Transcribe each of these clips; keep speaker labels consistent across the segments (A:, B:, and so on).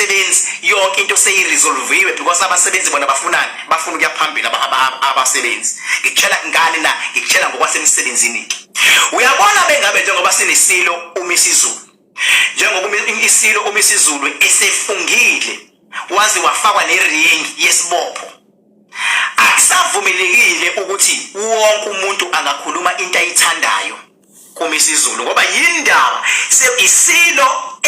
A: abasebenzi, yonke into seyiresolviwe, because abasebenzi bona bafunani? Bafuna ukuya phambili abasebenzi. Ngikutshela ngani na? Ngikutshela ngokwasemsebenzini ke. Uyabona, bengabe njengoba sinesilo uMisizulu, njengoba isilo uMisizulu esefungile waze wafakwa neringi yesibopho, akusavumelekile ukuthi wonke umuntu angakhuluma into ayithandayo kuMisizulu, ngoba yindaba isilo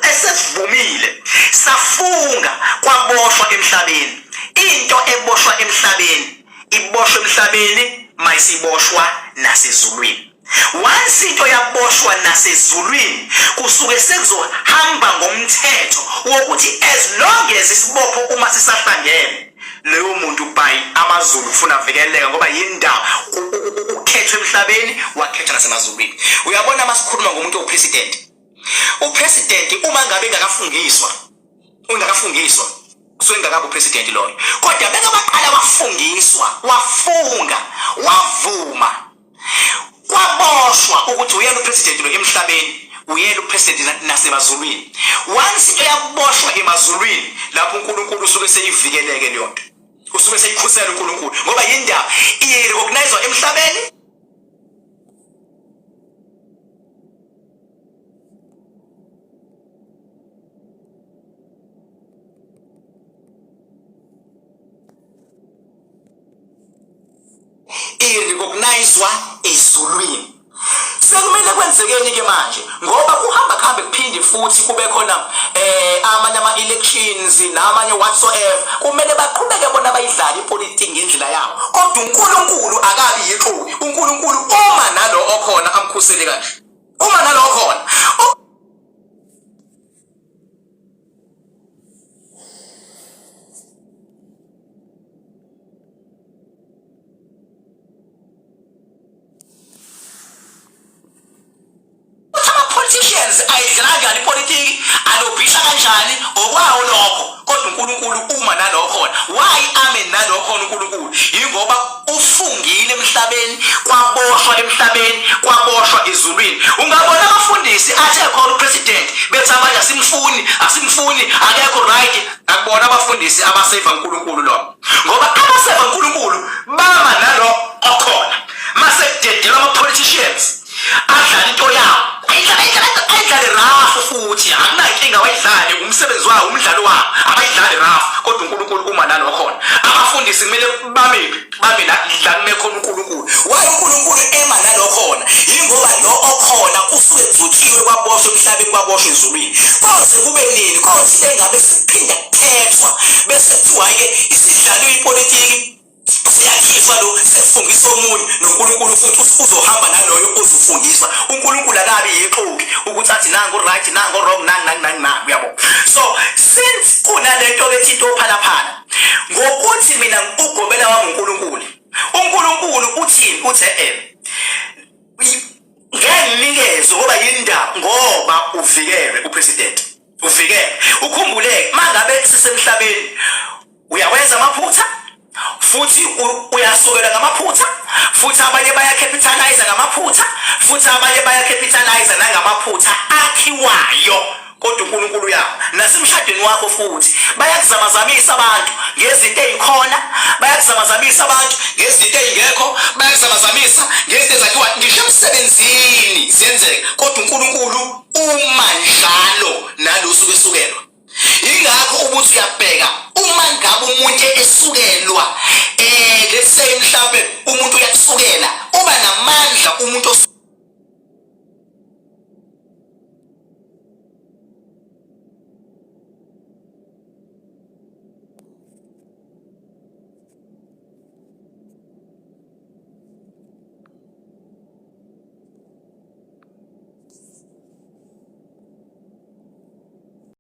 A: esesivumile, safunga, kwaboshwa emhlabeni. Into eboshwa emhlabeni iboshwa emhlabeni, mayisiboshwa nasezulwini. Once into yaboshwa nasezulwini, kusuke sekuzohamba ngomthetho wokuthi as long as isibopho uma sisahlangene, leyo muntu by amaZulu kufuna avikeleka, ngoba yindaba ukhethwe emhlabeni, wakhethwa nasemazulwini. Uyabona, masikhuluma ngomuntu opresident, upresident uma ngabe engakafungiswa, ungakafungiswa, usuke engakabi upresident loyo, kodwa beke baqala wafungiswa, wafunga, wavuma, kwaboshwa ukuthi uyena upresident lo emhlabeni, uyena upresident nasemazulwini. Once into yaboshwa emazulwini, lapho uNkulunkulu usuke seyivikeleke leyo nto, usuke seyikhusela uNkulunkulu, ngoba yindaba irecognize emhlabeni, irecognizwa ezulwini. Sekumele kwenzekeni ke manje? Ngoba kuhamba kuhambe kuphinde futhi kube khona amanye ama elections namanye whatsoever, kumele baqhubeke bona bayidlale ipolitiki ngendlela yabo, kodwa uNkulunkulu akabi yixoki. uNkulunkulu uma nalo okhona amkhusele kanje, uma nalo okhona. Ama-politicians ayidlala kanjani ipolitiki, alobhisha kanjani, okwawo lokho, kodwa uNkulunkulu uma nalokhona. Why ame nalokhona uNkulunkulu? Yingoba ufungile emhlabeni, kwaboshwa emhlabeni, kwaboshwa ezulwini. Ungabona abafundisi athe khona upresident, bethi abanye asimfuni, asimfuni, akekho right. Akubona abafundisi abaseva uNkulunkulu lo, ngoba abaseva uNkulunkulu bama nalo okhona. Mase kudedelwa ama-politicians adlala into yawo, ayidlale rafu, futhi akunankinga, wayidlale, umsebenzi wawo, umdlalo wabo, abayidlale rafu, kodwa uNkulunkulu uma nalo khona. Abafundisi kumele bamephi? Bame la la kume khona uNkulunkulu. Why uNkulunkulu ema nalo khona? Yingoba lo okhona kusuke kugcotshiwe, kwaboshwa emhlabeni, kwaboshwa ezulwini. Koze kube nini? Koze engabe siphinda kukhethwa, bese kuthiwa-ke isidlalo ipolitiki siyakhishwa lo, sekufungisa omunye, noNkulunkulu futhi uzohamba naloyo ozofungiswa. uNkulunkulu akabi yixoki ukuthi athi nangu right, nangu wrong, nangu nangu nangu nangu, uyabo? So since kunalento bethi into phalaphala ngokuthi mina ugobela wami uNkulunkulu, uNkulunkulu uthini? Uthe ngeke nginikeze, ngoba yindaba, ngoba uvikelwe upresident, uvikelwe. Ukhumbule, mangabe sisemhlabeni uyawenza amaphutha, futhi uyasukela ngamaphutha, futhi abanye bayacapitalize ngamaphutha, futhi abanye bayacapitalize nangamaphutha akhiwayo, kodwa uNkulunkulu uyabo. Nasemshadweni wakho futhi bayakuzamazamisa abantu ngezinto ezikhona, bayakuzamazamisa abantu ngezinto ezingekho, bayakuzamazamisa ngezinto ezakhiwa, ngisho emsebenzini ziyenzeka, kodwa uNkulunkulu uma njalo nalosuke esukelwa. Ingakho ukuthi uyabheka, uma ngabe umuntu esukelwa, let's say mhlambe umuntu uyakusukela, uba namandla umuntu.